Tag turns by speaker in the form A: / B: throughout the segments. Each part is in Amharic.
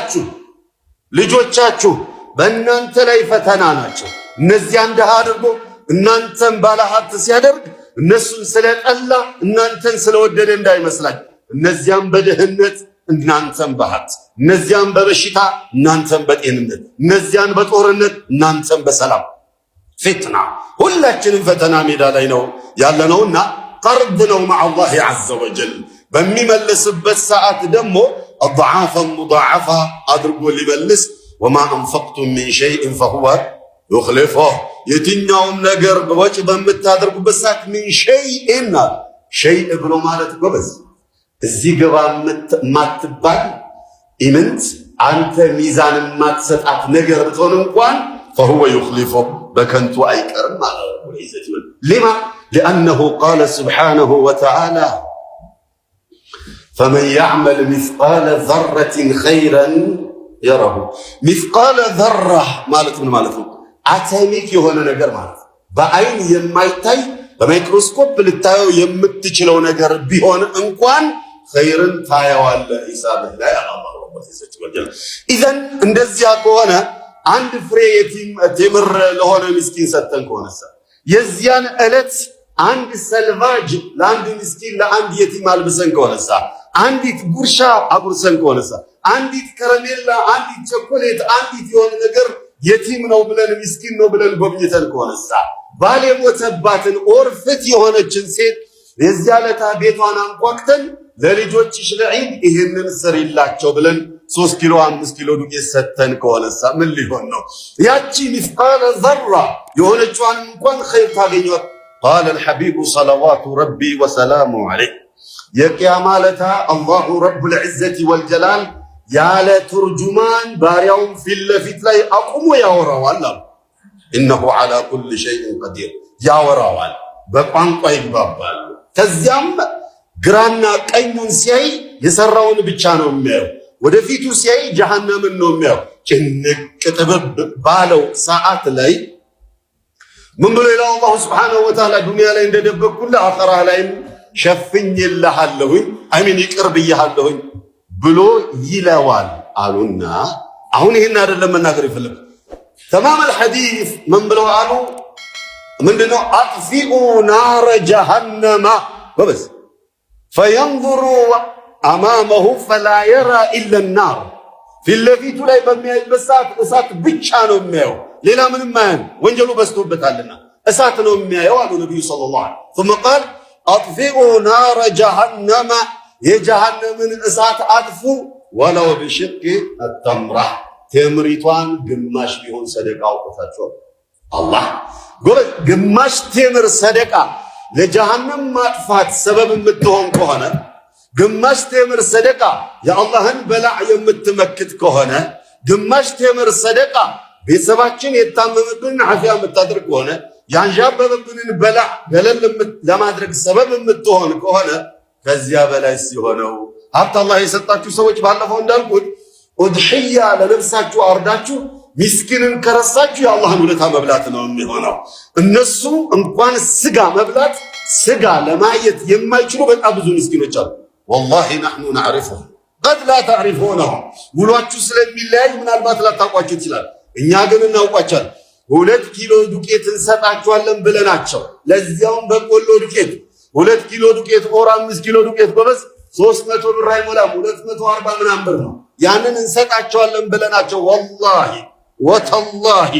A: ሚስቶቻችሁ፣ ልጆቻችሁ በእናንተ ላይ ፈተና ናቸው። እነዚያን ድሃ አድርጎ እናንተን ባለ ሀብት ሲያደርግ እነሱን ስለጠላ እናንተን ስለወደደ እንዳይመስላችሁ። እነዚያም በድህነት እናንተን በሀብት፣ እነዚያን በበሽታ እናንተን በጤንነት፣ እነዚያን በጦርነት እናንተን በሰላም። ፊትና ሁላችንም ፈተና ሜዳ ላይ ነው ያለነውና قرض ነው مع الله عز وجل። በሚመልስበት ሰዓት ደግሞ أضعافا مضاعفة አድርጎ ሊመልስ፣ وما أنفقتم من شيء فهو يخلفه። የትኛውም ነገር ወጪ በምታደርጉበት ሰዓት من شيء፣ شيء ብሎ ማለት ጎበዝ እዚህ ግባ የማትባል ኢምንት፣ አንተ ሚዛን የማትሰጣት ነገር ብትሆን እንኳን فهو يخلفه በከንቱ አይቀርም ማለት ነው። لما؟ لأنه قال سبحانه وتعالى فمن يعمل مثقال ذرة خيرا يره። مثقال ذرة ማለት ምን ማለት ነው? Atomic የሆነ ነገር ማለት በአይን የማይታይ፣ በማይክሮስኮፕ ልታየው የምትችለው ነገር ቢሆን እንኳን ኸይርን ታየዋለህ ሂሳብህ ላይ አለ አላህ رب العزة والجلال። إذن እንደዚያ ከሆነ አንድ ፍሬ ቴምር ለሆነ ምስኪን ሰጥተን ከሆነሳ፣ የዚያን ዕለት አንድ ሰልቫጅ ለአንድ ምስኪን ለአንድ የቲም አልብሰን ከሆነሳ፣ አንዲት ጉርሻ አጉርሰን ከሆነሳ፣ አንዲት ከረሜላ፣ አንዲት ቸኮሌት፣ አንዲት የሆነ ነገር የቲም ነው ብለን ምስኪን ነው ብለን ጎብኝተን ከሆነሳ፣ ባል የሞተባትን orphan የሆነችን ሴት የዚያ ዕለታ ቤቷን አንኳክተን ለልጆችሽ ለዒድ ይህንን ስሪላቸው ብለን 3 ኪሎ 5 ኪሎ ዱቄት ሰተን ከሆነሳ ምን ሊሆን ነው? ያቺ مثقال ذرة የሆነችዋን እንኳን ኸይር ታገኟት። قال الحبيب صلوات ربي وسلامه عليه የቅያማ ለታ الله رب العزة والجلال ያለ ترجمان ባሪያውን ፊት ለፊት ላይ አቁሞ ያወራዋል አሉ። إنه على كل شيء قدير። ያወራዋል፣ በቋንቋ ይግባባሉ። ከዚያም ግራና ቀኙን ሲያይ የሰራውን ብቻ ነው የሚያየው። ወደፊቱ ሲያይ ጀሃነምን ነው የሚያየው። ጭንቅ ጥብብ ባለው ሰዓት ላይ ምን ብሎ ይላል الله سبحانه وتعالى? ዱንያ ላይ እንደደበቅኩልህ አኸራ ላይም ሸፍኜልሃለሁኝ፣ አሚን ይቅር ብዬሃለሁኝ ብሎ ይለዋል አሉና፣ አሁን ይህን አይደለም መናገር የፈለግኩት። تمام الحديث ምን ብለው አሉ? ምንድነው? أطفئوا نار جهنم ጎበዝ፣ فينظر أمامه فلا يرى إلا النار። ፊት ለፊቱ ላይ በሚያይበት ሰዓት እሳት ብቻ ነው የሚያየው፣ ሌላ ምንም አያይም። ወንጀሉ በዝቶበታልና እሳት ነው የሚያየው አሉ ነቢዩ صلى الله عليه ثم قال أطفئوا نار جهنم የጀሃነምን እሳት አጥፉ፣ ولو بشق تمرة ቴምሪቷን ግማሽ ቢሆን ሰደቃ አውጥታችሁ። አላህ ጎበዝ፣ ግማሽ ቴምር ሰደቃ ለጀሃነም ማጥፋት ሰበብ የምትሆን ከሆነ፣ ግማሽ ቴምር ሰደቃ የአላህን በላዕ የምትመክት ከሆነ፣ ግማሽ ቴምር ሰደቃ ቤተሰባችን የታመመብንን ዓፊያ የምታደርግ ከሆነ፣ ያንዣበበብንን በላዕ ገለል ለማድረግ ሰበብ የምትሆን ከሆነ፣ ከዚያ በላይ ሲሆነው ሀብት አላህ የሰጣችሁ ሰዎች፣ ባለፈው እንዳልኩት ኡድሕያ ለነፍሳችሁ አርዳችሁ ሚስኪንን ከረሳችሁ የአላህን ውለታ መብላት ነው የሚሆነው። እነሱ እንኳን ስጋ መብላት ስጋ ለማየት የማይችሉ በጣም ብዙ ምስኪኖች አሉ። والله نحن نعرفهم قد لا تعرفونهم። ውሏችሁ ስለሚለያይ ምናልባት ላታውቋቸው ይችላል። እኛ ግን እናውቋቸዋል። 2 ኪሎ ዱቄት እንሰጣችኋለን ብለናቸው፣ ለዚያውም በቆሎ ዱቄት 2 ኪሎ ዱቄት or 5 ኪሎ ዱቄት ጎበዝ 300 ብር አይሞላም፣ 240 ምናምን ብር ነው። ያንን እንሰጣቸዋለን ብለናቸው والله وتالله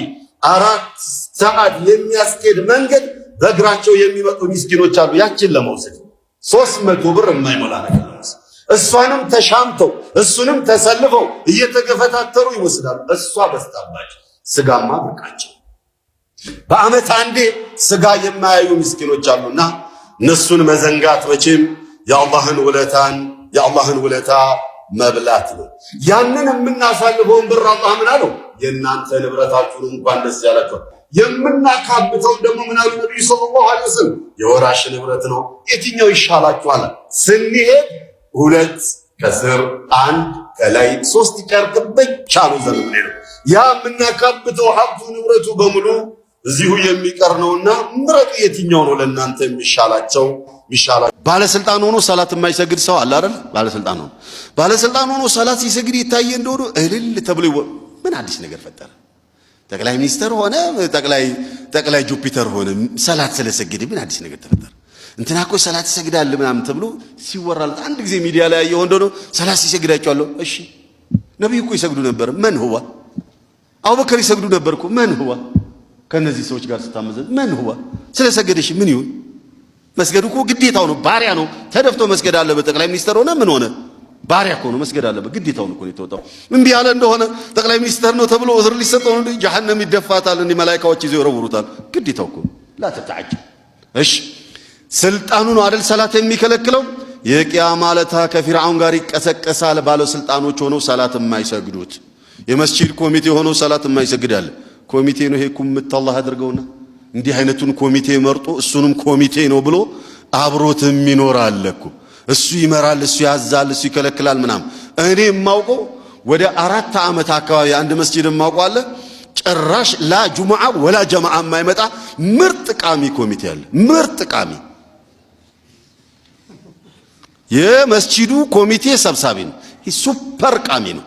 A: 4 ሰዓት የሚያስኬድ መንገድ በእግራቸው የሚመጡ ምስኪኖች አሉ። ያችን ለመውሰድ 300 ብር የማይሞላ ነገር ለመውሰድ እሷንም ተሻምተው እሱንም ተሰልፈው እየተገፈታተሩ ይወስዳሉ። እሷ በስታባቸው ስጋማ ብርቃቸው። በዓመት አንዴ ስጋ የማያዩ ምስኪኖች አሉና እነሱን መዘንጋት መቼም የአላህን ውለታ መብላት ነው። ያንን የምናሳልፈውን ብር አላህ ምን አለው? የእናንተ ንብረታችሁን እንኳን ደስ ያላችኋል። የምናካብተውን ደግሞ ምን አሉ ነቢዩ صلى الله عليه وسلم? የወራሽ ንብረት ነው። የትኛው ይሻላችኋል? ስንሄድ ሁለት ከስር አንድ ከላይ ሶስት ጨርቅ ብቻ ነው ዘመን ነው። ያ የምናካብተው ሀብቱ ንብረቱ በሙሉ እዚሁ የሚቀር ነውና ምረጡ። የትኛው ነው ለእናንተ የሚሻላቸው? የሚሻላቸው ባለስልጣን ሆኖ ሰላት የማይሰግድ ሰው አለ አይደል? ባለስልጣን ሆኖ ሰላት ሲሰግድ ይታየ እንደሆነ እልል ተብሎ ምን አዲስ ነገር ፈጠረ? ጠቅላይ ሚኒስተር ሆነ፣ ጠቅላይ ጁፒተር ሆነ፣ ሰላት ስለሰገደ ምን አዲስ ነገር ተፈጠረ? እንትና እኮ ሰላት ይሰግዳል ምናምን ተብሎ ሲወራል አንድ ጊዜ ሚዲያ ላይ ያየው እንደሆነ ሰላት ሲሰግድ አይቼዋለሁ። እሺ፣ ነብዩ እኮ ይሰግዱ ነበር። من هو? አቡበከር ይሰግዱ ነበር እኮ። من هو? ከነዚህ ሰዎች ጋር ስታመዘን من هو? ስለሰገደሽ ምን ይሁን? መስገዱ እኮ ግዴታው ነው። ባሪያ ነው፣ ተደፍቶ መስገድ አለበት። ጠቅላይ ሚኒስተር ሆነ ምን ሆነ ባሪያ እኮ ነው፣ መስገድ አለበት። ግዴታውን እኮ ነው የተወጣው። እምቢ ያለ እንደሆነ ጠቅላይ ሚኒስተር ነው ተብሎ ዑዝር ሊሰጠው ነው? ጀሀነም ይደፋታል። እንዲህ መላኢካዎች ይዘው ይወረውሩታል። ግዴታው እኮ። لا تتعجب። እሺ፣ ስልጣኑ ነው አይደል ሰላት የሚከለክለው? የቂያማ ለታ ከፊርዓውን ጋር ይቀሰቀሳል። ባለስልጣኖች ሆነው ሰላት የማይሰግዱት፣ የመስጂድ ኮሚቴ ሆነው ሰላት የማይሰግድ አለ። ኮሚቴ ነው ይሄ፣ ኩምት አላህ አድርገውና እንዲህ አይነቱን ኮሚቴ መርጦ እሱንም ኮሚቴ ነው ብሎ አብሮት የሚኖር አለ እኮ። እሱ ይመራል፣ እሱ ያዛል፣ እሱ ይከለክላል ምናምን። እኔ የማውቀው ወደ 4 ዓመት አካባቢ አንድ መስጂድ የማውቀው አለ። ጭራሽ لا ጁሙዓ ولا ጀማዓ የማይመጣ ምርጥ ቃሚ ኮሚቴ አለ። ምርጥ ቃሚ የመስጂዱ ኮሚቴ ሰብሳቢ ነው። Super ቃሚ ነው።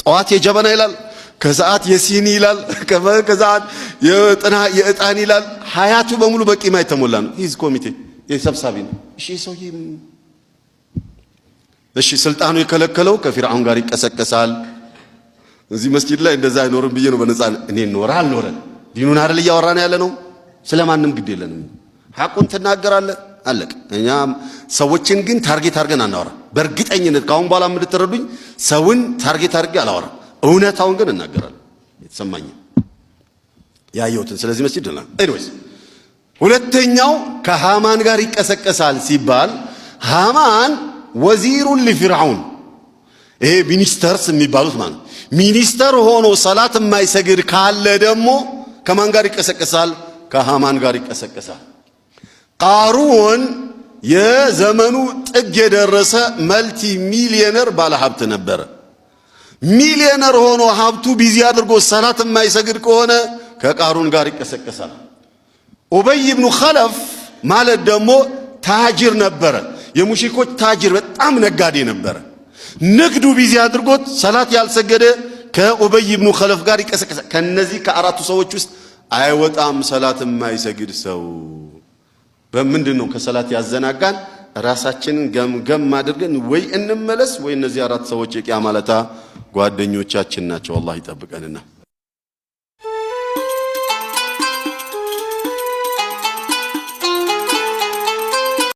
A: ጠዋት የጀበና ይላል፣ ከሰዓት የሲኒ ይላል፣ ከሰዓት የጥና የዕጣን ይላል። ሀያቱ በሙሉ በቂማ የተሞላ ነው። He's ኮሚቴ የሰብሳቢ ነው። እሺ ሰውዬ፣ እሺ፣ ስልጣኑ የከለከለው ከፊርዓውን ጋር ይቀሰቀሳል። እዚህ መስጂድ ላይ እንደዛ አይኖርም ብዬ ነው በነፃ። እኔ ኖረ አልኖረ ዲኑን አይደል እያወራን ያለ ነው። ስለማንም ግድ የለንም። ሐቁን ትናገራለህ፣ አለቅ። እኛ ሰዎችን ግን target አድርገን አናወራ። በእርግጠኝነት ከአሁን በኋላ የምትረዱኝ ሰውን target አድርጌ አላወራም። እውነታውን ግን እናገራለሁ፣ የተሰማኝ ያየሁትን። ስለዚህ መስጂድ ነው። Anyways፣ ሁለተኛው ከሃማን ጋር ይቀሰቀሳል ሲባል ሃማን وزير لفرعون፣ ይሄ ministers የሚባሉት ማለት፣ ሚኒስተር ሆኖ ሰላት የማይሰግድ ካለ ደግሞ ከማን ጋር ይቀሰቀሳል? ከሃማን ጋር ይቀሰቀሳል። ቃሩን የዘመኑ ጥግ የደረሰ multi millionaire ባለሀብት ነበረ። ሚሊዮነር ሆኖ ሀብቱ busy አድርጎ ሰላት የማይሰግድ ከሆነ ከቃሩን ጋር ይቀሰቀሳል። ኡበይ ብኑ ኸለፍ ማለት ደግሞ ታጅር ነበረ። የሙሽሪኮች ታጅር፣ በጣም ነጋዴ ነበረ። ንግዱ busy አድርጎት ሰላት ያልሰገደ ከኡበይ ብኑ ኸለፍ ጋር ይቀሰቀሳል። ከነዚህ ከአራቱ ሰዎች ውስጥ አይወጣም ሰላት የማይሰግድ ሰው። በምንድን ነው ከሰላት ያዘናጋን? ራሳችንን ገምገም አድርገን ወይ እንመለስ ወይ እነዚህ አራት ሰዎች የቂያማ ለታ ጓደኞቻችን ናቸው። አላህ ይጠብቀንና።